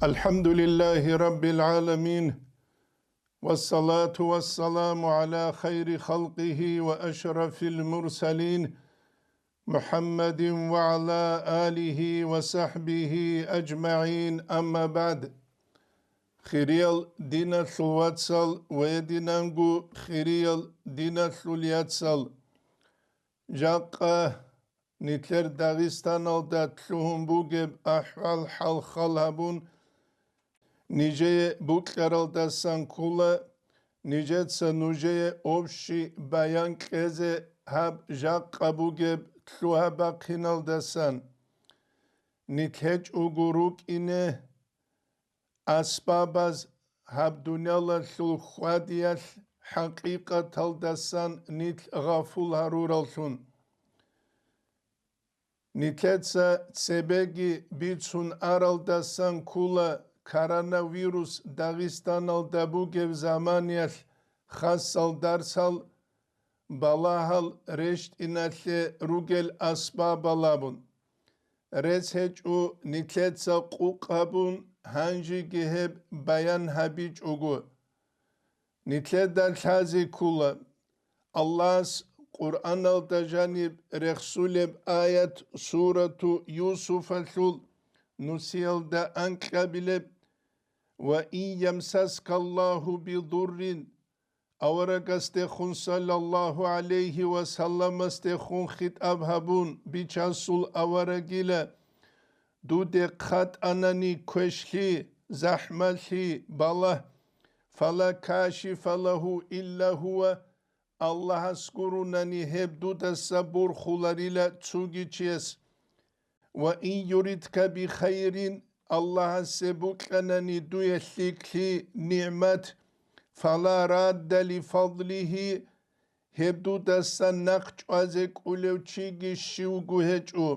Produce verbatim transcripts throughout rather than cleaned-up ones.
الحمد لله رب العالمين، والصلاة والسلام على خير خلقه وأشرف المرسلين، محمد وعلى آله وصحبه أجمعين، أما بعد. Хириял диналъул вацал ва гьединанго хириял диналъул яцал, жакъа нилъер Дагъистаналда лъугьун бугеб ахӀвал-хӀал хал гьабун, нижее букьаралдасан ккола, нижеца нужее общий баян кьезе гьаб жакъа бугеб лъугьа-бахъиналдасан. Нилъ гьечӀого рукӀине асбабаз гьаб дуниялалъул хьвадиялъ хӀакъикъаталдасан нилъ гъафул гьарураллъун. Нилъеца цебеги бицун аралдасан ккола коронавирус Дагъистаналда бугеб заманиялъ хасал дарсал, балагьал рещтӀиналъе ругел асбабал абун. Рес гьечӀо нилъеца къукъ гьабун, гьанжеги гьеб баян гьабичӀого. Нилъеда лъазе ккола, Аллагьас Къуръаналда жаниб рехсулеб аят сурату Юсуфалъул нусиялда анкьабилеб: «Ва ин ямсаскаллагьу бидуррин», аварагасдехун, саллаллагьу гӀалайгьи ва салламасдехун хитӀаб гьабун, бичасул аварагила, дуде хъатӀанани квешлъи, захӀмалъи, балагь, «фала кашифа лагьу илла гьува», Аллагьас гурунани гьеб дудаса бурхуларила цуги чияс. «Ва ин юридка бихайрин», Аллагьасе букьанани дуе лъикӀлъи, нигӀмат, «фала радда лифадлигьи», гьеб дудасан нахъ чӀвазе кӀулев чиги щивго гьечӀо.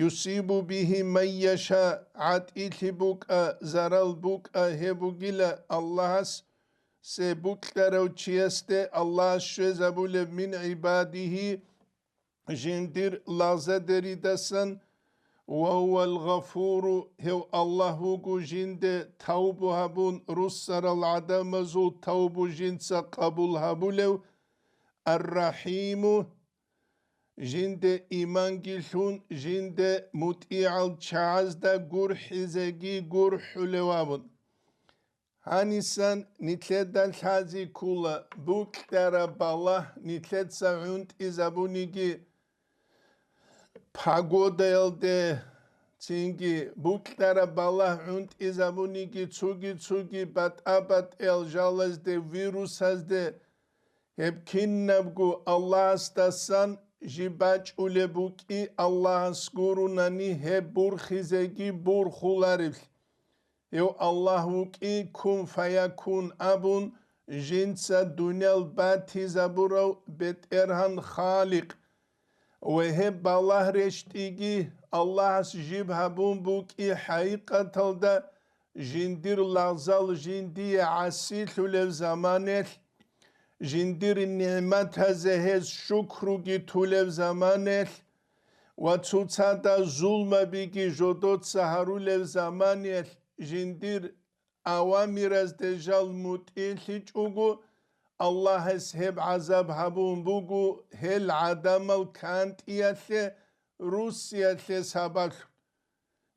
«Юсибу бигьи ман яша», гӀатӀилъи букӀа, зарал букӀа, гьеб бугила Аллагьасе букьарав чиясде Аллагьас щвезабулеб, «мин гӀибадигьи», жиндир лагъзадеридасан, «ва гьувал гъафуру», гьев Аллагь вуго жинде тавбу гьабун руссарал гӀадамазул тавбу жинца къабул гьабулев, «ар-рахӀиму», жинде иманги лъун, жинде мутӀигӀал чагӀазда гурхӀизеги гурхӀулев абун. Гьанисан нилъеда лъази ккола, букьараб балагь нилъеца гӀунтӀизабуниги, погодаялде цинги букьараб балагь гӀунтӀизабуниги, цуги-цуги батӀа-батӀиял жалазде, вирусазде, гьеб кинабго Аллагьасдасан жиб бачӀулеб букӀи, Аллагьас гурунани гьеб бурхизеги бурхуларевлъи. Гьев Аллагь вукӀи, кун фаякун абун, жинца дуниял батизабурав БетӀергьан Халикъ. Ва гьеб балагь рещтӀиги Аллагьас жиб гьабун букӀи, хӀакъикъаталда жиндир лагъзал жиндие гӀасилъулев заманелъ, жиндир нигӀматазе гьез шукруги тулев заманелъ ва цоцазда зулмабиги жодоца гьарулев заманелъ жиндир авамиразде жал мутӀигӀлъичӀого, Аллагьас гьеб гӀазаб гьабун буго гьел гӀадамал кантӀиялъе, руссиялъе сабаблъун.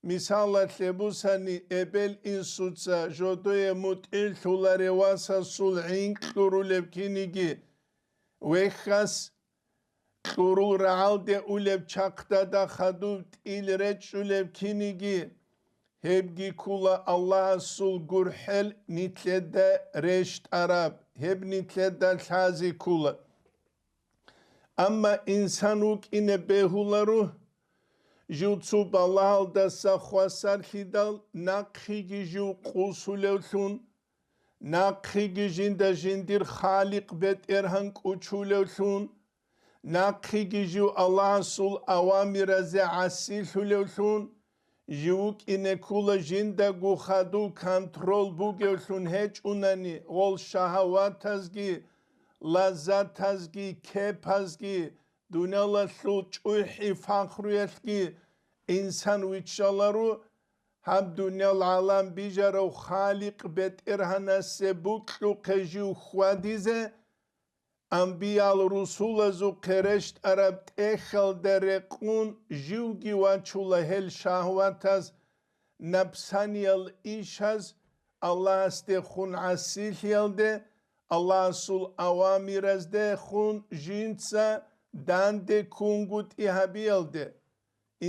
Мисалалъе бусани, эбел-инсуца жодое мутӀигӀлъуларев васасул гӀин кьурулеб киниги, вехьас кьурул рагӀалде улеб чахъдада хадуб тӀил речӀчӀулеб киниги, гьебги ккула Аллагьасул гурхӀел нилъеда рещтӀараб, гьеб нилъеда лъази ккула. Амма инсан вукӀине бегьуларо, жив цо балагьалдаса хвасарлъидал, нахъеги жив къусулевлъун, нахъеги жинда жиндир Халикъ БетӀергьан кӀучулевлъун, нахъеги жив Аллагьасул авамиразе гӀасилъулевлъун, жив вукӀине ккула жиндаго хадув контрол бугевлъун гьечӀунани, гъол шагьаватазги, лаззатазги, кепазги, дуниялалъул чӀухӀи-фахруялъги инсан виччаларо, гьаб дуниял гӀалам бижарав Халикъ БетӀергьанасе букьухъе жив хьвадизе, амбиял-русулазухъе рещтӀараб тӀехьалда рекъун живги вачула гьел шагьватаз, напсаниял ишаз, Аллагьасдехун гӀасилъиялде, Аллагьасул авамираздехун жинца данде ккунгутӀи гьабиялде.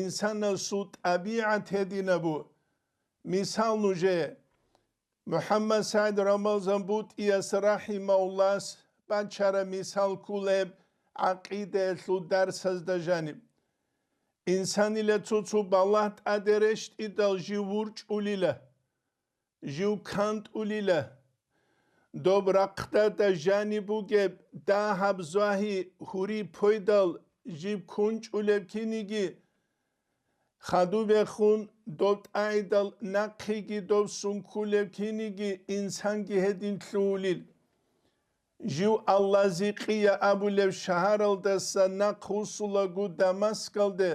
Инсанасул тӀабигӀат гьединабу. Мисал, нужее МухӀаммад СагӀид Рамазан БутӀияс рахӀимагьуллагьас бачараб мисал кколеб гӀакъидаялъул дарсазда жаниб. Инсанила цо-цо балагь тӀаде рещтӀидал жив вурчӀулила, жив кантӀулила. Доб рахъдада жаниб бугеб дагьаб зугьи гьури пойдал жиб кунчӀулеб киниги, хадубехун доб тӀайдал нахъиги доб сункулеб киниги инсанги гьедин лъугьулел. Жив Аллагьзикъия абулеб шагьаралдаса нахъ вуссулаго Дамаскалде,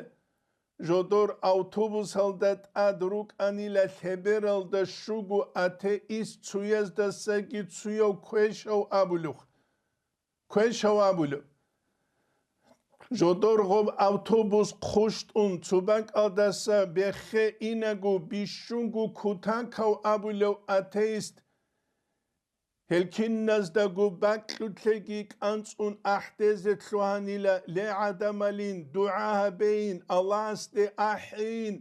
жодор автобусалда тӀад рукӀанила лъебералда щуго атеист цуяздасаги цуяв квешав абулев. Квешав абулев. Жодор гъоб автобус хъущтӀун цу бакӀалдаса бехе инаго бищунго кутакав абулев атеист, гьел киназдаго бакьулъеги кӀанцӀун ахӀдезе лъугьанила, ле гӀадамалин, дугӀа гьабейин, Аллагьасде ахӀейин,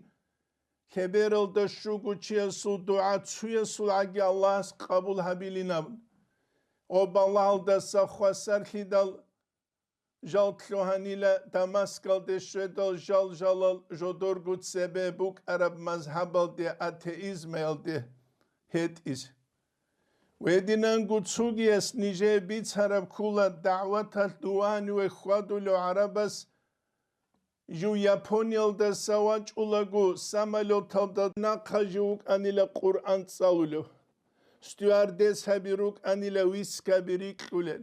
лъебералда щуго чиясул дугӀа цуясул гӀаги Аллагьас къабул гьабилин абун. Гъоб балагьалдаса хвасарлъидал жал лъугьанила Дамаскалде щведал жал-жалал жодорго цебе букӀараб мазгьабалде, атеизмаялде гьетӀизе. Гьединанго цогияс нижее бицараб ккола дагӀваталъ дуваниве хьвадулев гӀарабас, жив Япониялдаса вачӀулаго, самолеталда нахъа жив вукӀанила Къуръан цӀалулев, стюардессаби рукӀанила вискаби рикьулел.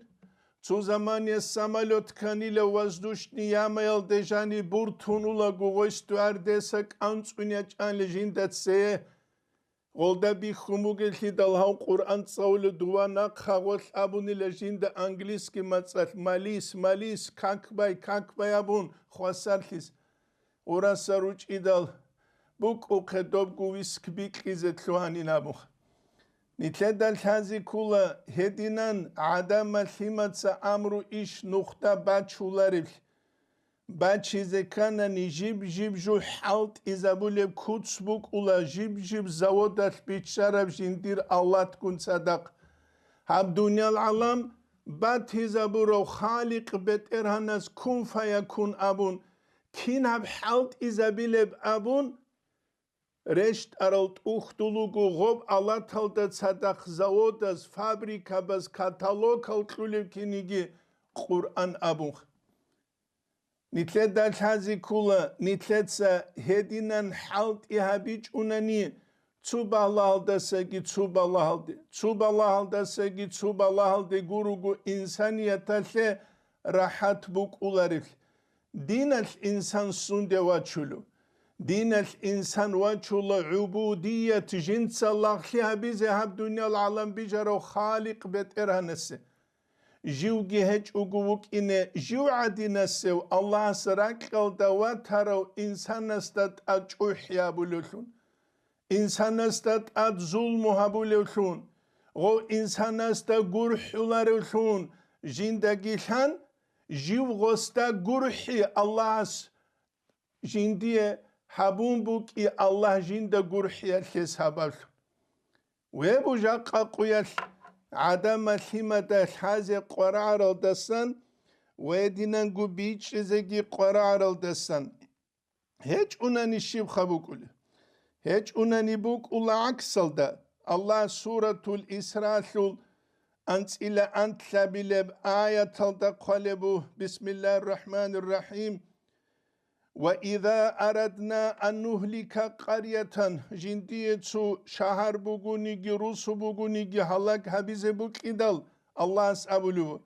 Цо замане самолет кканила воздушный ямаялде жаниб буртун улаго, гъой стюардесса кӀанцӀун ячӀанила жинда цее. Гъолда бихьун бугелъидал гьав Къуръан цӀалулев дува нахъа гъолъ абунила жинда английский мацӀалъ: «Малис, малис, как бай, как бай», — абун хвасарлъиз. Гъураса ручӀидал букӀухъе добго виск бикьизе лъугьанин абун. Нилъеда лъазе ккола гьединан гӀадамал лъимаца амру иш нухда бачуларевлъи. Бачизе кканани, жиб-жиб жу хӀалтӀизабулеб куц букӀула, жиб-жиб заводалъ биччараб жиндир авлатгун цадахъ. Гьаб дуниял гӀалам батизабурав Халикъ БетӀергьанас кун фаякун абун, кин гьаб хӀалтӀизабилеб абун, рещтӀарал тӀухьдул руго гъоб алаталда цадахъ заводаз, фабрикабаз каталогал кьулев киниги Къуръан абун. Нилъеда лъазе ккола, нилъеца гьединан хӀалтӀи гьабичӀунани, цо балагьалдасаги цо балагьалде, цо балагьалдасаги цо балагьалде гуруго инсанияталъе рахӀат букӀуларевлъи. Диналъ инсан сунде вачулев? Диналъ инсан вачула гӀубудият, жинца лагълъи гьабизе гьаб дуниял гӀалам бижарав Халикъ БетӀергьанасе. Живги гьечӀого вукӀине, жив гӀадинасев Аллагьас ракьалда ватарав инсанасда тӀад чӀухӀи абулевлъун, инсанасда тӀад зулму гьабулевлъун, гъов инсанасда гурхӀуларевлъун жиндаги лъан, жив гъосда гурхӀи Аллагьас жиндие гьабун букӀи, Аллагь жинда гурхӀиялъе сабаблъун. Веб жакъа къуялъ гӀадамал лъимада лъазе къварагӀаралдасан ва гьединанго бичӀчӀизеги къварагӀаралдасан. ГьечӀунани щибха букӀулеб? ГьечӀунани букӀула гӀаксалда. Аллагь Суратул Исраалъул анцӀила анлъабилеб аяталда хъвалебу: «Бисмиллагьир рахӀманир рахӀим. Ва иза арадна ан нугьлика къарятан», жиндие цо шагьар бугониги, русу бугониги гьалаг гьабизе букӀидал, Аллагьас абулев: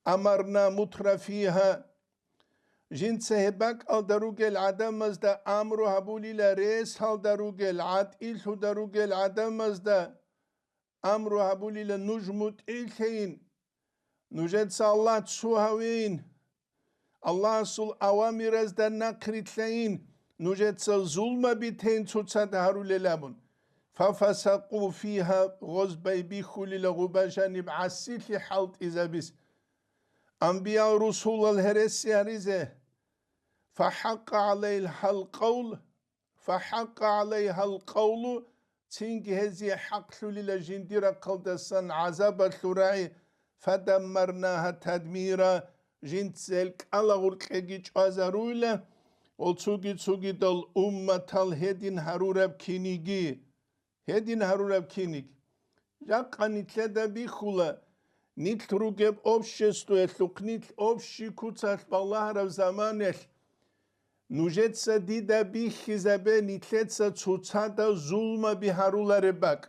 «Амарна мутра фигьа». Жинца гьеб бакӀалда ругел гӀадамазда амру гьабулила, ресалда ругел, гӀатӀилъуда ругел гӀадамазда амру гьабулила нуж мутӀигӀлъейин, нужеца Аллагь цо гьавейин, Аллагьасул авамиразда нахърилълъайин, нужеца зулмаби тейин цоцазда гьарулел абун. Фафасакъу фигьа, гъоз байбихьулила гъуба жаниб гӀасилъи хӀалтӀизабиз. Анбиял-русулал гьереси гьаризе, фахӀакъа гӀалайгьал къавл, фахӀакъа гӀалайгьал къавлу, цинги гьезие хӀакълъулила жиндир рахъалдасан гӀазабалъул рагӀи, фадаммарнагьа тадмира, жинцел кӀалагъоркьеги чӀвазаруйла, ва цуги-цугидал умматал гьедин гьарураб киниги. Гьедин гьарураб киниг. Жакъа нилъеда бихьула, нилъ ругеб обществоялъухъ, нилъ общий куцалъ балагьараб заманалъ, нужеца дида бихьизабе нилъеца цоцазда зулмаби гьарулареб бакӀ.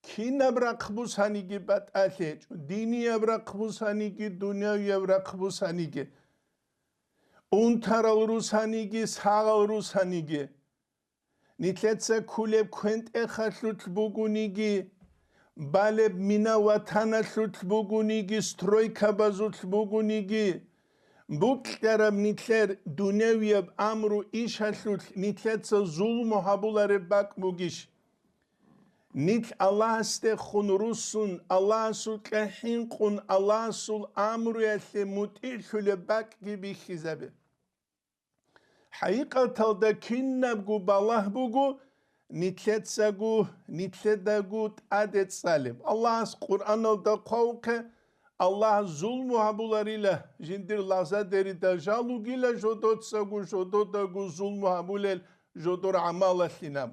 Кинаб рахъ бусаниги батӀалъи гьечӀо, динияб рахъ бусаниги, дунявияб рахъ бусаниги, унтарал русаниги, сагъал русаниги. Нилъеца кколеб квен-тӀехалъулъ бугониги, балеб мина-ватаналъулъ бугониги, стройкабазулъ бугониги, букьараб нилъер дуневияб амру-ишалъулъ нилъеца зулму гьабулареб бакӀ бугищ? Нилъ Аллагьасдехун руссун, Аллагьасукьа хӀинкъун, Аллагьасул амруялъе мутӀигӀлъулеб бакӀги бихьизабе. ХӀакъикъаталда кинабго балагь буго нилъецаго, нилъедаго тӀаде цӀалеб. Аллагьас Къуръаналда хъвавухъе, Аллагь зулму гьабуларила жиндир лагъзадерида жал ругила жодоцаго, жододаго зулму гьабулел жодор гӀамалалъинаб.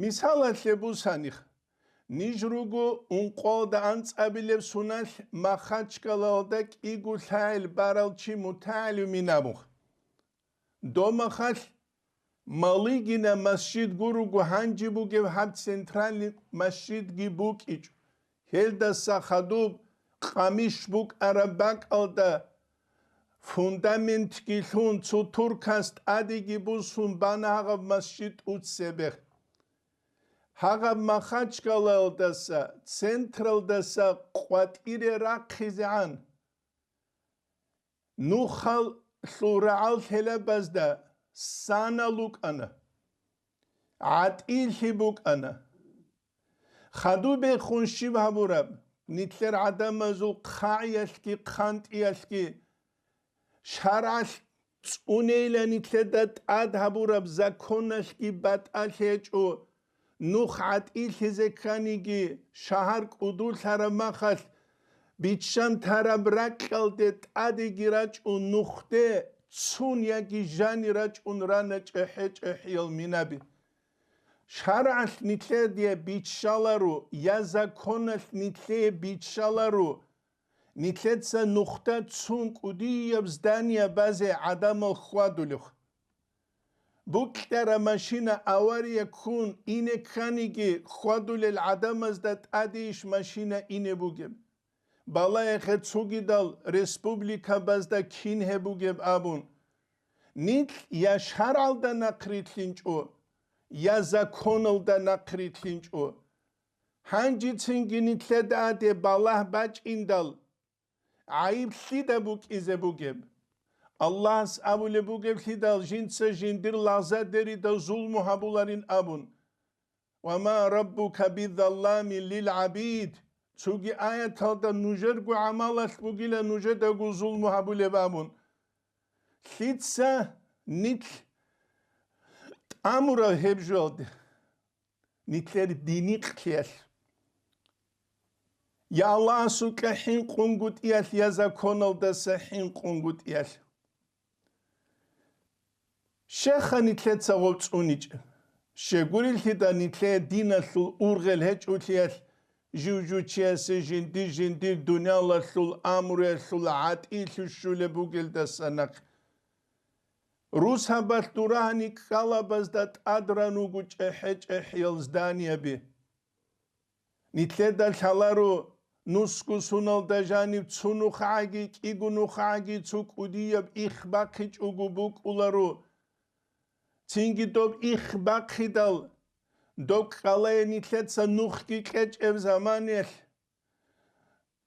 Мисалалъе бусаних, ниж руго ункъоялда анцӀабилеб соналъ Махачкалалда кӀиго лъагӀел барал чи мутагӀалимин абун. Домахалъ Малыгина масжид гуруго гьанже бугеб гьаб центральный масжидги букӀичӀо. Гьелдаса хадуб къамиш букӀараб бакӀалда фундаментги лъун, цо туркас тӀадеги бусун бана гьагъаб масжид тӀуцебе. Гьагъаб Махачкалалдаса, централдаса къватӀире рахъизегӀан. Нухалъул рагӀал лъелабазда санал рукӀана, гӀатӀилъи букӀана. Хадубехун щиб гьабураб, нилъер гӀадамазул хъагӀиялъги хъантӀиялъги шаргӀалъ цӀунейилан нилъеда тӀад гьабураб законалъги батӀалъи гьечӀо, нух гӀатӀилъизе кканиги, шагьар кӀудулъараб махалъ, биччан тараб ракьалде тӀадеги рачӀун нухде цун яги жани рачӀун рана чӀехӀе-чӀехӀиял минаби. ШаргӀалъ нилъеде биччаларо, я законалъ нилъее биччаларо, нилъеца нухда цун кӀудияб здание базе гӀадамал хьвадулев. Букьара машина авария ккун ине кканиги, хьвадулел гӀадамазда тӀадейищ машина ине бугеб? Балагье цогидал республикабазда кин гьеб бугеб абун. Нилъ я шаргӀалда нахърилълъинчӀо, я законалда нахърилълъинчӀо. Гьанжецинги нилъеда гьаде балагь бачӀиндал, гӀайиб лъида букӀизе бугеб? Аллагьас абулеб бугеблъидал жинца жиндир лагъзадерида зулму гьабуларин абун. «Ва ма раббука биззалламин лил гӀабид». Цоги аяталда нужерго гӀамалалъ бугила нужедаго зулму гьабулеб абун. Лъица нилъ тӀамурав гьеб жоялде? Нилъер диникълъиялъ. Я Аллагьасукьа хӀинкъунгутӀиялъ, я законалдаса хӀинкъунгутӀиялъ. Щеха нилъеца гъов цӀуничӀ. Щегурелъида нилъее диналъул ургъел гьечӀолъиялъ, жив-жучиясе жинди-жиндир дуниялалъул амруялъул гӀатӀилъи щулеб бугелдаса нахъ. Русабалъ дурагьани ккалабазда тӀад ран руго чӀехӀе-чӀехӀиял зданияби. Нилъеда лъаларо нусго суналда жанив цо нухагӀаги, кӀиго нухагӀаги цо кӀудияб их бахъичӀого букӀуларо. Цинги доб их бахъидал, доб ккалае нилъеца нухги кьечӀеб заманиялъ,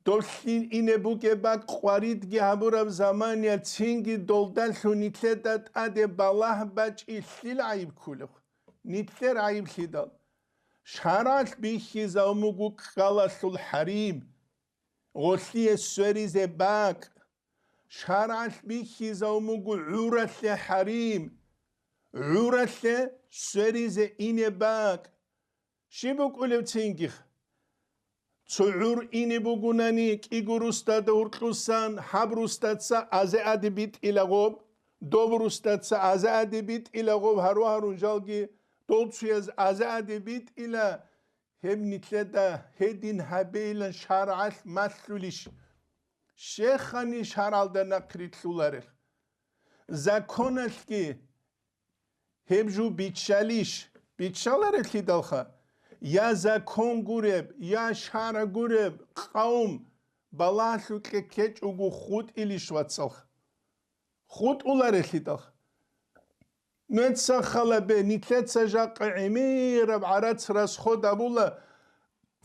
доб лъин ине бугеб бакӀ къваридги гьабураб заманиялъ, цинги долдалъун нилъеда тӀаде балагь бачӀи лъил гӀайиб кколеб? Нилъер гӀайиблъидал. ШаргӀалъ бихьизабун буго ккалалъул хӀарим, гъолъие сверизе бакӀ. ШаргӀалъ бихьизабун буго гӀуралъе хӀарим, гӀуралъе сверизе ине бакӀ. Щиб букӀулеб цинги? Цо гӀур ине бугунани кӀиго русдада гьуркьусан, гьаб русдаца азе-аде битӀила гъоб, доб русдаца азе-аде битӀила гъоб, гьару-гьарун жалги долцуяз азе-аде битӀила, гьеб нилъеда гьедин гьабейилан шаргӀалъ малъулищ? Щехани шаргӀалда нахърилълъуларел. Законалъги гьеб жо биччалищ? Биччаларелъидалха, я закон гуреб, я шаргӀ гуреб къавм балагьлъукье ккечӀого хутӀилищ, вацалха? ХутӀуларелъидал. Нуца халабе, нилъеца жакъа гӀемераб гӀарац расход абула,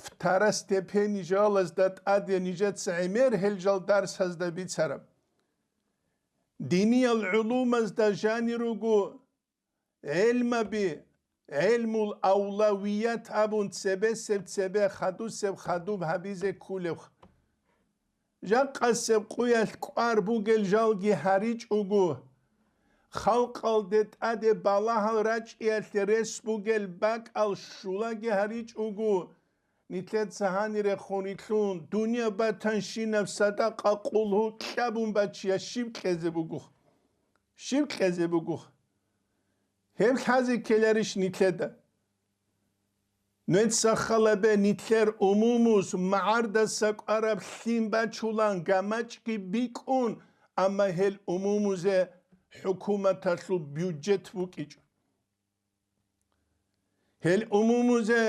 второстепенный жалазда тӀаде нижеца гӀемер гьел жал дарсазда бицараб. Диниял гӀулумазда жанир руго гӀелмаби, гӀелмул авлавият абун цебесеб цебе, хадусеб хадуб гьабизе кколеб. Жакъасеб къуялъ кӀвар бугел жалги гьаричӀого, халкъалде тӀаде балагьал рачӀиялъе рес бугел бакӀал щулаги гьаричӀого, нилъеца гьанирехун рилълъун, дуниял батанщинаб садакъа къулгьу кьабун бачияс щиб кьезе бугоха? Щиб кьезе бугоха? Гьеб лъазе ккеларищ нилъеда? Нуца халабе, нилъер умумуз магӀардаса кӀвараб лъим бачулан гамачӀги бикӀун, амма гьел умумузе хӀукуматалъул бюджет букӀичӀо. Гьел умумузе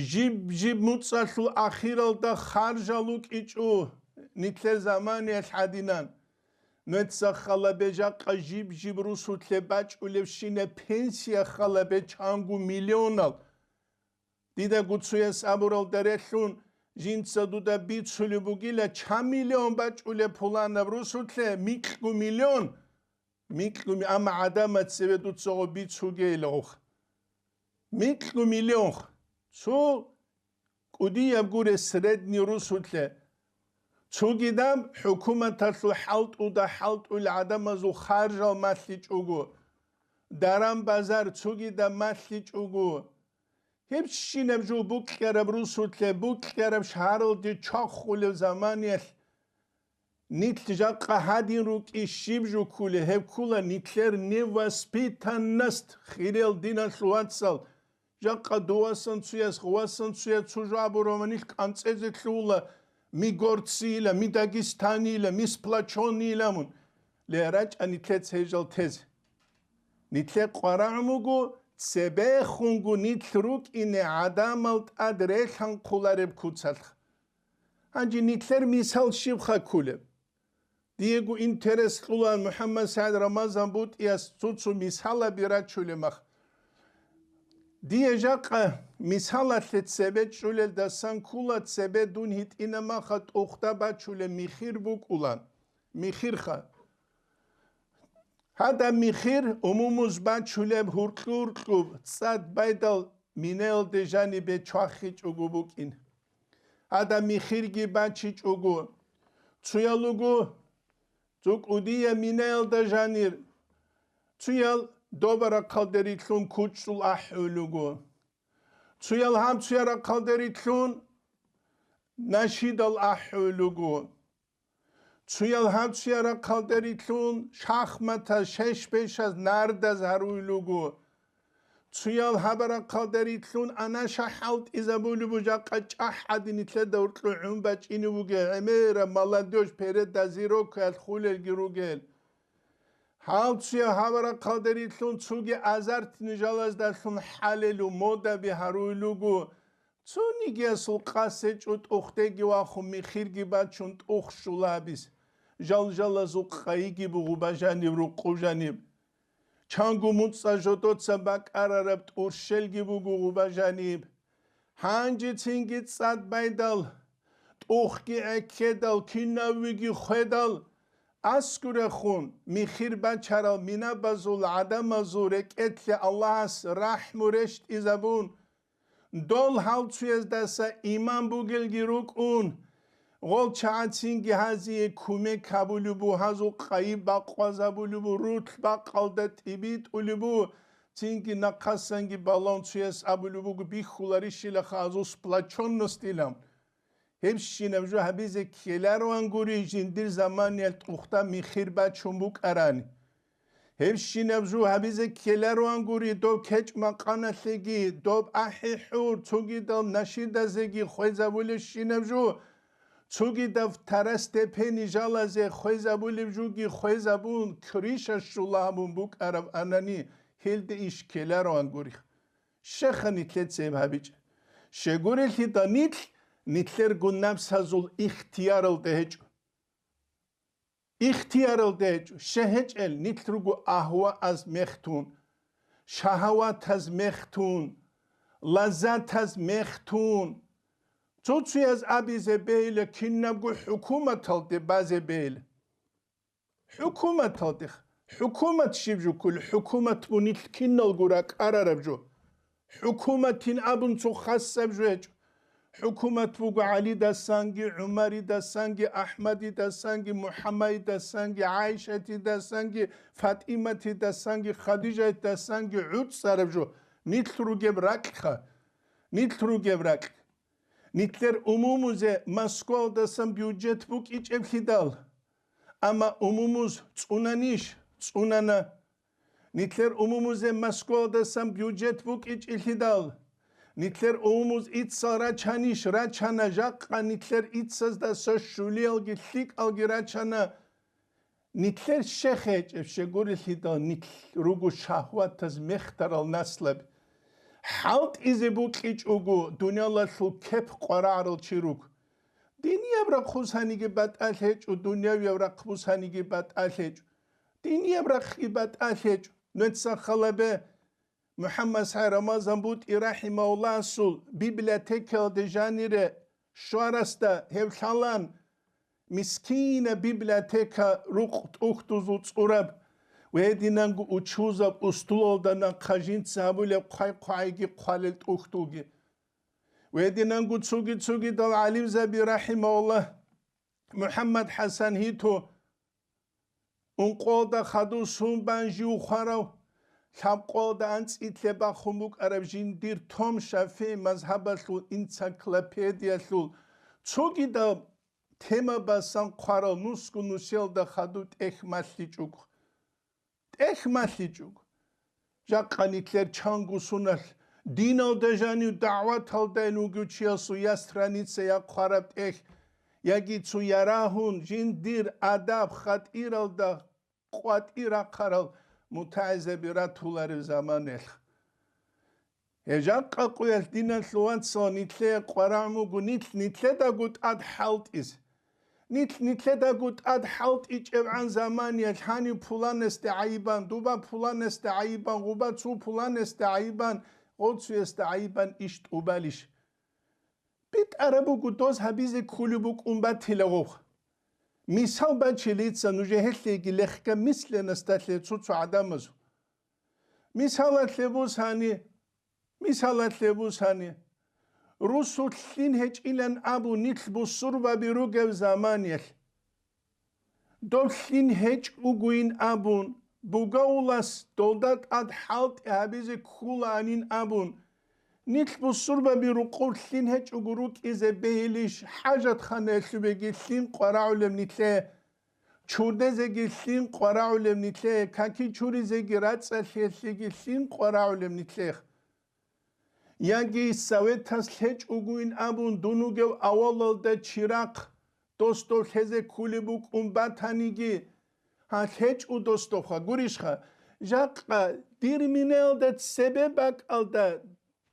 жиб-жиб муцӀалъул ахиралда харжал рукӀичӀо нилъер заманиялъ гӀадинан. Нуца халабе жакъа жиб-жиб русулъе бачӀулебщинаб пенсия халабе чанго миллионал. Дида гуцуяс абуралда релълъун, жинца дуда бицулеб бугила чан миллион бачӀулеб пуланаб русулъе, микьго миллион. Микьго ми-, амма гӀадамаз цеве дуца гъо бицугейилгъух. Микьго миллионх. Цо кӀудияб гуре средний русулъе. Цогидаб хӀукуматалъул хӀалтӀуда хӀалтӀула гӀадамазул харжал малъичӀого, даран-базар цогидаб малъичӀого, гьебщинаб жо букьараб русулъе, букьараб шагьаралде чвахулев заманиялъ, нилъ жакъа гьадин рукӀи щиб жо ккуле, гьеб ккула нилъер невоспитанность, хириял диналъул вацал. Жакъа дувасан цуяс, гъувасан цуя цо жо абурабани нилъ кӀанцӀезе лъугьула, ми горцийила, ми дагестанийила, ми сплочённыйила мун. Ле, рачӀа нилъеца гьежал тезе. Нилъер къварагӀун буго, цебехунго нилъ рукӀине гӀадамал тӀад релъанхъулареб куцалъ. Гьанже нилъер мисал щибха ккулеб? Диего интерес кьула МухӀаммад СагӀид Рамазан БутӀияс цо-цо мисалаби рачулеб мах. Дие жакъа мисалалъе цебе чӀулелдасан ккула цебе дун гьитӀина маха тӀухда бачулеб михир букӀула. Михирха. Гьадаб михир умумуз бачулеб гьуркьу-гьуркьуб, цӀад байдал минаялде жанибе чвахичӀого букӀин. Гьадаб михирги бачичӀого, цуял руго цо кӀудияб минаялда жанир, цуял доба рахъалде рилълъун кучӀдул ахӀулел руго, цуял гьаб цуя рахъалде рилълъун нашидал ахӀулел руго. Цуял гьаб цуя рахъалде рилълъун шахматаз шеш-бешаз нардаз гьаруй луго. Цуял гьаб рахъалде рилълъун анаша хӀалтӀизабулеб бужахъа чӀахӀади нилъеда гьуркьу гӀун бачӀине вугел, гӀемераб молодёжь передозировкаялъ хулелги ругел. Гьал цуя гьаб рахъалде рилълъун цуги азартни жалаздалъун хӀалелу модаби гьаруй луго. Цонигиясул къасечӀо тӀухъдеги вахун михирги бачун тӀух щулабиз, жал-жалазул къайиги бугъу бажаниб рукъу жаниб. Чанго муцӀа жодоца бакӀарараб тӀурщелги буго гъуба жаниб. Гьанжецинги цӀад байдал, тӀухъги гӀеккедал, кинаввиги хведал, аскӀурехун, михир бачарал минабазул гӀадамазул рекӀелъе Аллагьас рахӀму рещтӀизабун, дол гьалцуяздаса иман бугелги рукӀун, гъол чагӀацинги гьазие кумек гьабулеб бу, гьазул къайи бакъвазабулеб бу, рулъ бакъалда тӀибитӀулеб бу, цинги нахъасанги балагьун цуяс абулеб буго, бихьуларищилаха азул сплочённостилан. Гьебщинаб жо гьабизе ккелароан гури, жиндир заманиялъ тӀухъда михир бачун букӀарани. Гьебщинаб жо гьабизе ккелароан гури, доб кечӀ-макъаналъеги, доб ахӀи-хӀур, цогидал нашидазеги хвезабулебщинаб жо, цогидаб второстепенный жалазе хвезабулеб жоги хвезабун, крыша щула гьабун букӀараб анани, гьелде иш ккелароан гури. Щеха нилъеца гьеб гьабичӀеб? Щегурелъидал нилъ, нилъерго напсазул ихтияралда гьечӀо. Ихтияралда гьечӀо, щай гьечӀел нилъ руго агьвааз мехтун, шагьаватаз мехтун, лаззатаз мехтун. Цо-цояз абизе бегьила, кинабго хӀукуматалде базе бегьила. ХӀукуматалдех. ХӀукумат щиб жо кколеб? ХӀукумат бу нилъ киналго ракӀарараб жо. ХӀукуматин абун цо хасаб жо гьечӀо. ХӀукумат буго ГӀалидасанги, ГӀумаридасанги, АхӀмадидасанги, МухӀаммадидасанги, ГӀайшатидасанги, ФатӀиматидасанги, Хадижатидасанги гӀуцӀараб жо. Нилъ ругеб ракьха. Нилъ ругеб ракь. Нилъер умумузе Москвалдасан бюджет букӀичӀеблъидал. Амма умумуз цӀунанищ? ЦӀунана. Нилъер умумузе Москвалдасан бюджет букӀичӀелъидал, нилъер умумуз иццал рачанищ? Рачана. Жакъа нилъер иццаздаса щулиялги лъикӀалги рачана. Нилъер щех гьечӀеб щегурелъидал, нилъ руго шагьватаз мехтарал наслаби. ХӀалтӀизе букӀичӀого дуниялалъул кеп къварагӀарал чи руго. Динияб рахъ бусаниги батӀалъ гьечӀо, дунявияб рахъ бусаниги батӀалъ гьечӀо. Динияб рахъги батӀалъ гьечӀо. Нужеца хал гьабе, МухӀаммад СагӀид Рамазан БутӀи рахӀимагьуллагьасул библиотекаялде жанире щварасда гьев лъалан, мискинаб библиотека, рукъ тӀухьдузул цӀураб ва гьединанго учузаб устулалда нахъа жинца гьабулеб хъвай-хъвайги хъвалел тӀухьдулги. Ва гьединанго цоги-цогидал гӀалимзаби, рахӀимагьуллагь, МухӀаммад ХӀасан Гьито, ункъоялда хадув сун бан жив хварав, лъабкъоялда анцӀила бахун букӀараб жиндир Том ШафигӀи мазгьабалъул энциклопедиялъул цогидаб тема басан хъварал нусго нусиялда хадув тӀехь малъичӀого. ТӀехь малъичӀого. Жакъа нилъер чанго суналъ диналда жанив дагӀваталдайин вугев чиясул я страница, я хъвараб тӀехь, яги цо ярагьун жиндир адаб хатӀиралда къватӀир рахъарал мутагӀизаби ратуларев заманаялъ. Гьеб жакъа къуялъ, диналъул вацал, нилъее къварагӀун буго нилъ нилъедаго тӀад хӀалтӀизе. Нилъ нилъедаго тӀад хӀалтӀичӀебгӀан заманиялъ гьанив пуланасде гӀайибан, дуба пуланасде гӀайибан, гъуба цо пуланасде гӀайибан, гъоцуясде гӀайибан иш тӀубалищ? БитӀараб буго, доз гьабизе кколеб букӀун батила гъов. Мисал бачилица нужее гьелъеги легкомысленносталъе цо-цо гӀадамазул. Мисалалъе бусани, мисалалъе бусани, русулъ лъин гьечӀилан абун нилъ бусурбаби ругев заманиялъ. Доб лъин гьечӀ бугойин абун, бугавулас долда тӀад хӀалтӀи гьабизе кколаанин абун, нилъ бусурбаби рукъур лъин гьечӀого рукӀизе бегьилищ, хӀажатханаялъубеги лъин къварагӀулеб нилъее, чурдезеги лъин къварагӀулеб нилъее, каки чуризеги рацӀцӀалъиялъеги лъин къварагӀулеб нилъех? Яги советас лъечӀогойин абун дун вугев авалалда чирахъ дос-дов лъезе кколеб букӀун батаниги, гьа, лъечӀо дос-довха, гурищха, жакъа дир минаялда цебе бакӀалда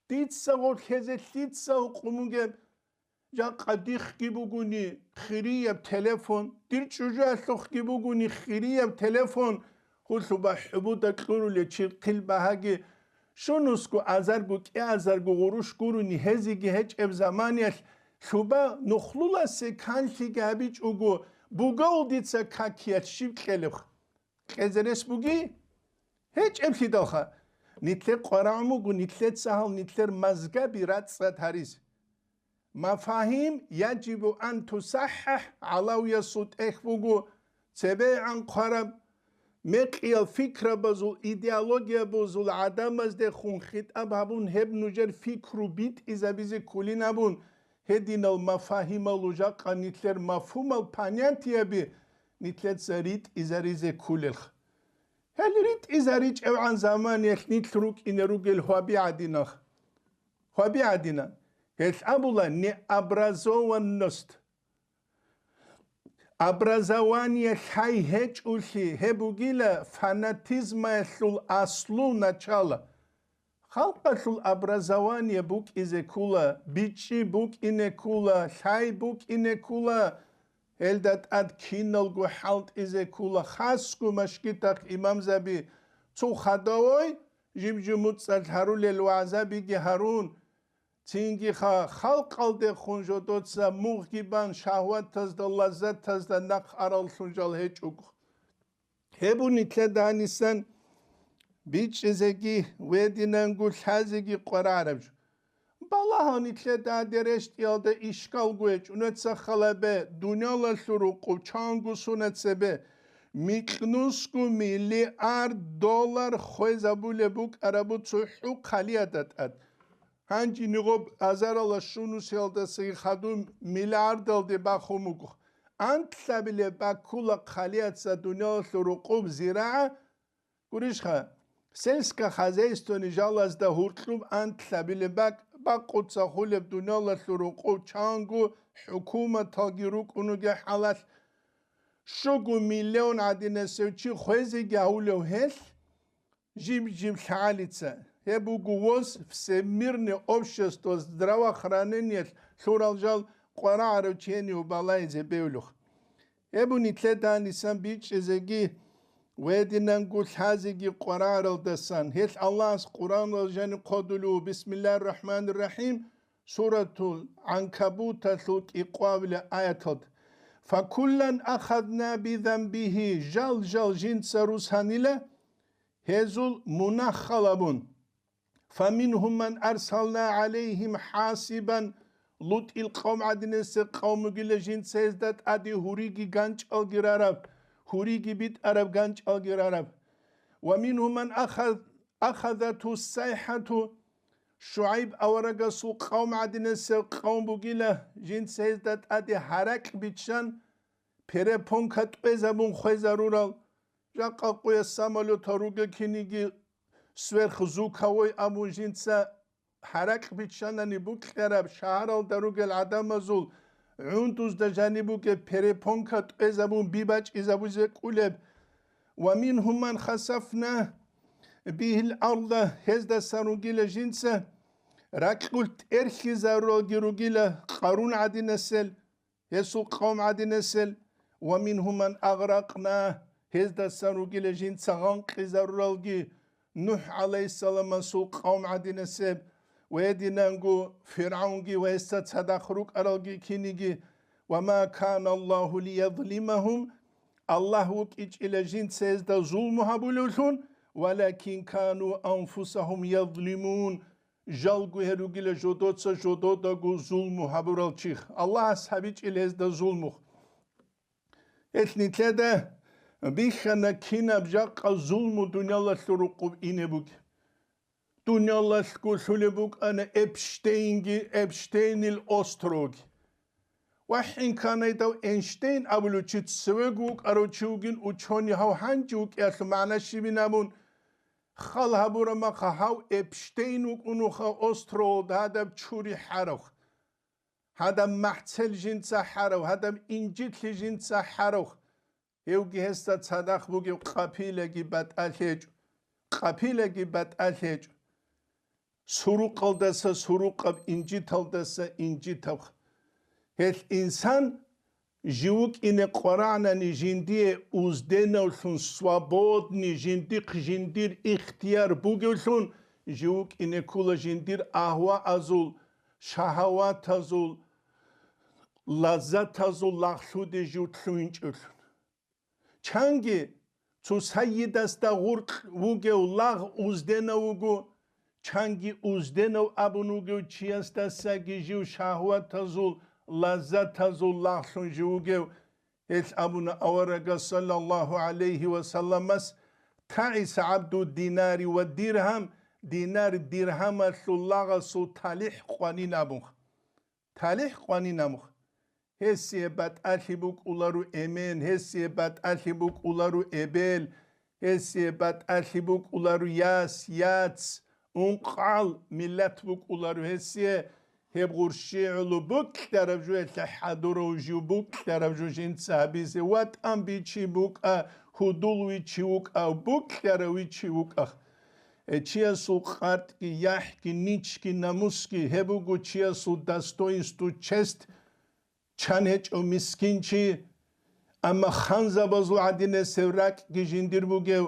Дица гъорлъ гьезе лъица гьукъун бугеб? Жакъа дихъги бугони хирияб телефон, дир чӀужуялъухъги бугони хирияб телефон, гьулъуба хӀубуда кьурулев чи хъил багьаги, щунусго азарго кӀиазарго гъурущ гурони гьезиги гьечӀеб заманиялъ, лъуба нухлуласе канлъиги гьабичӀого, бугав дица какиялъ щиб кьелебха? Кьезе рес буги? ГьечӀеблъидалха. Нилъер къварагӀун буго, нилъеца гьал нилъер мазгаби рацӀцӀад гьаризе. Мафагьим яжибу ан тусаххӀахӀ гӀалавиясул тӀехь буго, цебегӀан хъвараб, мекъиял фикрабазул, идеологиябазул гӀадамаздехун хитӀаб гьабун, гьеб нужер фикру битӀизабизе кколин абун, гьединал мафагьималъул жакъа нилъер мафгьумал понятияби нилъеца ритӀизаризе кколелха. Гьел ритӀизаричӀевгӀан заманиялъ нилъ рукӀине ругел гьваби гӀадинал. Гьваби гӀадина. Гьелъ абула необразованность. Образование лъай гьечӀолъи, гьеб бугила фанатизмаялъул аслу, начало. Халкъалъул образование букӀизе ккола, бичӀчӀи букӀине ккола, лъай букӀине ккола, гьелда тӀад киналго хӀалтӀизе ккола, хасго машгитахъ имамзаби цо хадавай жиб-жиб муцӀалъ гьарулел вагӀзабиги гьарун, цинги ха-, халкъалдехун жодоца мугъги бан, шагьватазда, лаззатазда нахъ араллъун жал гьечӀого. Гьеб нилъеда гьанисан бичӀчӀизеги, гьединанго лъазеги къварагӀараб жо. Балагьал нилъеда гьаде рещтӀиялда ишкалго гьечӀо, нуца халабе, дуниялалъул рукъу чанго суна цебе, микьнусго миллиард доллар хвезабулеб букӀарабу цохӀо хъалияда тӀад. Гьанже нигъоб азарала щунусиялдасаги хадуб миллиардалде бахун буго. Антлъабилеб баккула хъалияца дуниялалъул рукъуб зирагӀа, гурищха, сельскохозяйственный жалазда гьуркьуб антлъабилеб бакӀ бакъуца хулеб дуниялалъул рукъуб чанго хӀукуматалги рукӀунуге хӀалалъ, щуго миллион гӀадинасев чи хвезеги гьавулев гьелъ, жиб-жиб лъагӀалица. Гьеб буго воз Всемирное общество здравоохранениялъ лъурал жал къварагӀарав чияниго балайзе бевлух. Гьеб нилъеда гьанисан бичӀчӀизеги, гьединанго лъазеги къварагӀаралдасан. Гьелъ Аллагьас Къуръаналда жаниб хъодулев, Бисмиллагьир рахӀманир рахӀим, Суратул ГӀанкабуталъул кӀикъвабилеб аяталда: «Факуллан ахадна бизанбигьи», жал-жал жинца русанила гьезул мунагь халабун. «Фаминхум ман арсална гӀалайгьим хӀасибан», ЛутӀил къавм гӀадинасеб къавм бугила жинца гьезда тӀаде гьуриги ганчӀалги рараб, гьуриги битӀараб ганчӀалги рараб. «Ва минхум ман ахаз-, ахазату сайхӀату», ШугӀайб аварагасул къавм гӀадинасеб къавм бугила, жинца гьезда тӀаде гьаракь биччан, перепонка тӀвезабун хвезарурал, жакъа къуялъ самолетал ругел киниги сверхзвуковой абун жинца гьаракь биччанани букьараб шагьаралда ругел гӀадамазул гӀундузда жаниб бугеб перепонка тӀвезабун бибачӀизабизе кӀулеб. «Ва минхум ман хасафна бигьил арда», гьездасан ругила жинца ракьулъ тӀерхьизаруралги ругила Къарун гӀадинасел, гьесул къавм гӀадинасел, «ва минхум ман агъракъна», гьездасан ругила жинца гъанкъизаруралги, НухӀ гӀалайгьиссаламасул къавм гӀадинасеб, ва гьединанго ФиргӀавнги ва гьесда цадахъ рукӀаралги киниги, «ва ма кана Аллагьу лиязлимагьум», Аллагь вукӀичӀила жинца гьезда зулму гьабулевлъун, «валакин кану анфусагьум язлимун», жалго гьел ругила жодоца жододаго зулму гьабурал чи, Аллагьас гьабичӀила гьезда зулму. Гьелъ нилъеда бихьана кинаб жакъа зулму дуниялалъул рукъуб ине бугеб. Дуниялалъго лъулеб букӀана Эпштейнги, Эпштейнил островги. Ва хӀинканайдав Эйнштейн абулев чи цевего вукӀарав чи вугин учёный, гьав гьанже вукӀиялъул магӀна щибин абун, хал гьабураб маха гьав Эпштейн вукӀунуха островалда гьадаб чури хӀарав. Гьадаб махӀцел жинца хӀарав, гьадаб инжитлъи жинца хӀарав. Гьевги гьесда цадахъ бугев къапилаги батӀалъ гьечӀо. Къапилаги батӀалъ гьечӀо. сурукъалдаса сурукъаб, инжиталдаса инжитаб. Гьелъ инсан жив вукӀине къварагӀнани жиндие узденавлъун, свободный, жиндихъ жиндир ихтияр бугевлъун, жив вукӀине ккола жиндир агьваазул, шагьаватазул, лаззатазул лагълъуде жив лъугьинчӀевлъун. Чанги цо сайидасда гъуркь вугев лагъ узденав вуго, чанги узденав абун вугев чиясдасаги жив шагьватазул, лаззатазул лагълъун жив вугев. Гьелъ абуна аварагас, саллаллагьу гӀалайгьи ва салламас: «ТагӀиса гӀабду динари ва диргьам», динар-диргьамалъул лагъасул талихӀ къванин абун. ТалихӀ къванин абун. Гьесие батӀалъи букӀуларо эмен, гьесие батӀалъи букӀуларо эбел, гьесие батӀалъи букӀуларо яс, яц, ункъгӀал миллат букӀуларо гьесие. Гьеб гъурщи гӀоло букьараб жо, гьелъа хӀадурав жив букьараб жо жинца гьабизе, ватӀан бичи букӀа, гьудул вичи вукӀа, букьарав вичи вукӀа. Э, чиясул къартӀги, яхӀги, ничги, намусги, гьеб буго чиясул достоинство, честь, чан гьечӀев мискинчи. Амма ханзабазул гӀадинасев ракӀги жиндир бугев,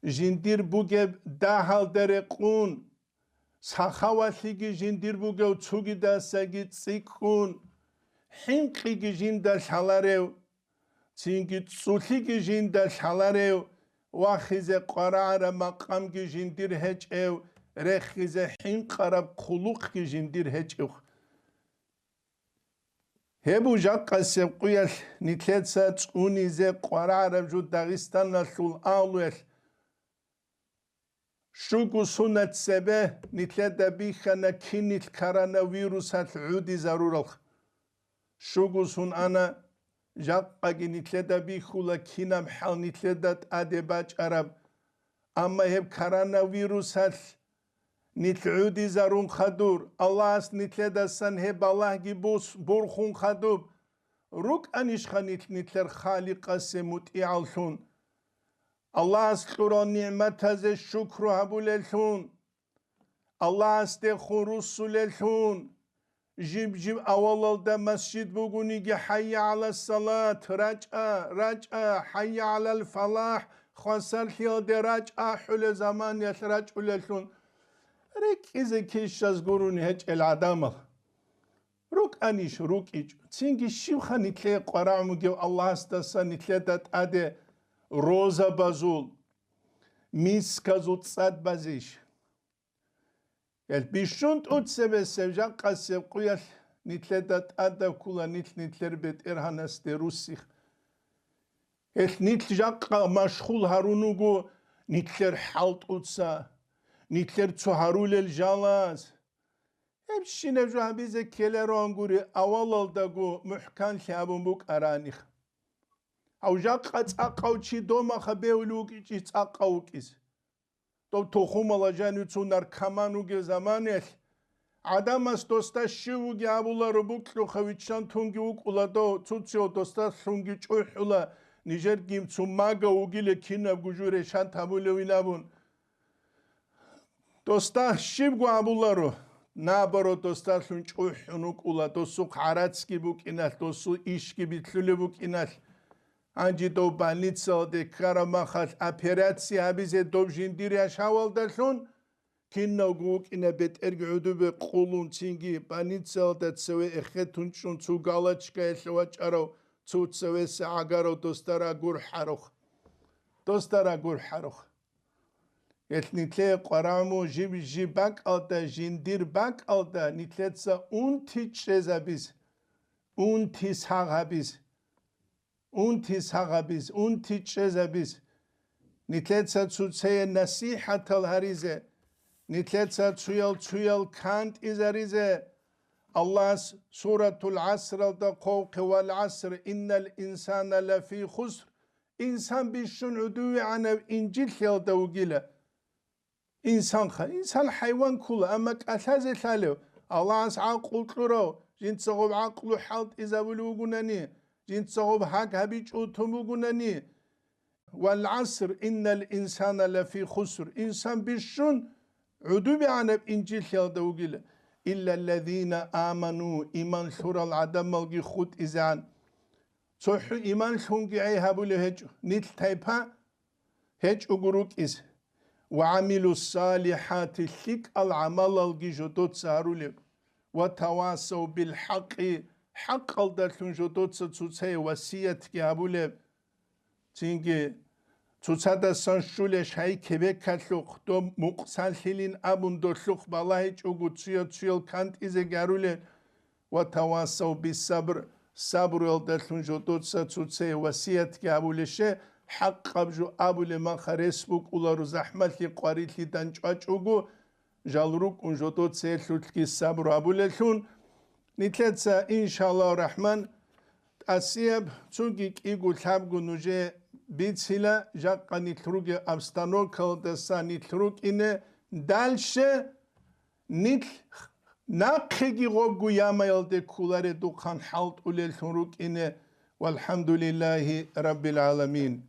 жиндир бугеб дагьалда рекъун, сахавалъиги жиндир бугев цугидасаги цӀикӀкӀун, хӀинкъиги жинда лъаларев, цинги цӀулъиги жинда лъаларев, вахизе къварагӀараб макъамги жиндир гьечӀев, рехизе хӀинкъараб хъулухъги жиндир гьечӀев. Гьеб жакъасеб къуялъ нилъеца цӀунизе къварагӀараб жо Дагъистаналъул агьлуялъ. Щуго сунат цебе нилъеда бихьана кинил коронавирусалъ гӀудизарурал. Щуго сун ана, жакъаги нилъеда бихьула кинаб хӀал нилъеда тӀаде бачӀараб. Амма гьеб коронавирусалъ нилъ гӀудизарун хадур, Аллагьас нилъедасан гьеб балагьги бус-, бурхун хадуб, рукӀанищха нилъ нилъер Халикъасе мутӀигӀавлъун? Аллагьас кьурал нигӀматазе шукру гьабулеллъун, Аллагьасдехун руссулеллъун, жиб-жиб авалалда масжид бугониги, «ХӀайя гӀалас салат», «РачӀа, рачӀа», «ХӀайя гӀалал фалахӀ», «Хвасарлъиялде рачӀа», ахӀулел заманиялъ рачӀулеллъун, рикӀкӀизе кищаз гурони гьечӀел гӀадамал. РукӀанищ? РукӀичӀо. Цинги щибха нилъее къварагӀ бугев Аллагьасдаса нилъеда тӀаде розабазул, мисказул цӀад базейищ? Гьел бищун тӀуцебесеб жакъасеб къуялъ нилъеда тӀадаб ккула нилъ нилъер БетӀергьанасде руссихъ. Гьелъ нилъ жакъа машгъул гьарун вуго нилъер хӀалтӀуца, нилъер цо гьарулел жалаз. Гьебщинаб жо гьабизе ккелароан гури авалалдаго мухӀканлъи абун букӀаранихъ. Гьав жакъа цӀакъав чи домаха бегьулев вукӀичӀищ цӀакъав вукӀизе. Дов тухумала жанив цо наркоман вугев заманаялъ, гӀадамас досда щив вугев абуларо, букьухъа виччан тунги вукӀула дов, цо-цо досда лъунги чӀухӀула, нижер гим цо магав вугила кинабго жо решат гьабулевин абун. Досда щибго абуларо, наоборот, досдалъун чӀухӀун вукӀула, досухъ гӀарацги букӀиналъ, досул ишги битлъулеб букӀиналъ. Гьанже дов больницаялде ккараб махалъ операция гьабизе доб жиндир яшавалдалъун, кинавго вукӀина бетӀерги гӀодобе къулун, цинги больницаялда цеве эхетун чӀун, цо галочкаялъе вачӀарав, цо цевеса гӀагарав досда рагурхӀарухъ. Досда рагурхӀарухъ. Гьелъ нилъее къварагӀму жиб-жиб бакӀалда, жиндир бакӀалда нилъеца унти чӀезабиз, унти сагъабиз. Унти сагъабиз, унти чӀезабиз, нилъеца цоцее насихӀатал гьаризе, нилъеца цуял-цуял кантӀизаризе. Аллагьас Суратул ГӀасралда хъвавухъе: «Вал гӀаср, иннал инсана лафи хуср», инсан бищун гӀодовегӀанав инжитлъиялда вугила. Инсанха, инсан хӀайван ккула, амма кӀалъазе лъалев, Аллагьас гӀакълу кьурав, жинцагъуб гӀакълу хӀалтӀизабулев вугунани, жинцагъуб гьаг гьабичӀого тун бугунани. «Вал гӀаср, иннал инсана лафи хуср», инсан бищун гӀудубегӀанаб инжилалда вугила, илла ллазина аману, иман лъурал гӀадамалги хутӀизегӀан. ЦохӀо иман лъунги гӀей гьабулев гьечӀо, нилъ тайпа гьечӀого рукӀизе, ва гӀамилу салихӀати, лъикӀал гӀамалалги жодоца гьарулеб, ва тавасав бил хӀакъи, хӀакъалдалъун жодоца цоцае васиятги гьабулеб. Цинги цоцадасан щулеб шай кебекалъухъ, доб мукъсанлъилин абун долъухъ балагьичӀого цояв-цоял кантӀизе гьарулел, ва тавасав бисабр, сабруялдалъун жодоца цоцае васиятги гьабулеше, хӀакъаб жо абулеб маха рес букӀуларо, захӀмалъи къварилъи данчӀвачӀого, жал рукӀун жодоца гьелъулъги сабру гьабулелъул. Нилъеца, иншаллагьу рахӀман, тӀасияб цоги кӀиго-лъабго нужее бицила, жакъа нилъ ругел обстановкалдаса нилъ рукӀине, дальше нилъ нахъеги гъобгу ямаялде кколаредухъан хӀалтӀулеллъун рукӀине. ВалхӀамдулиллагьи раббил гӀаламин.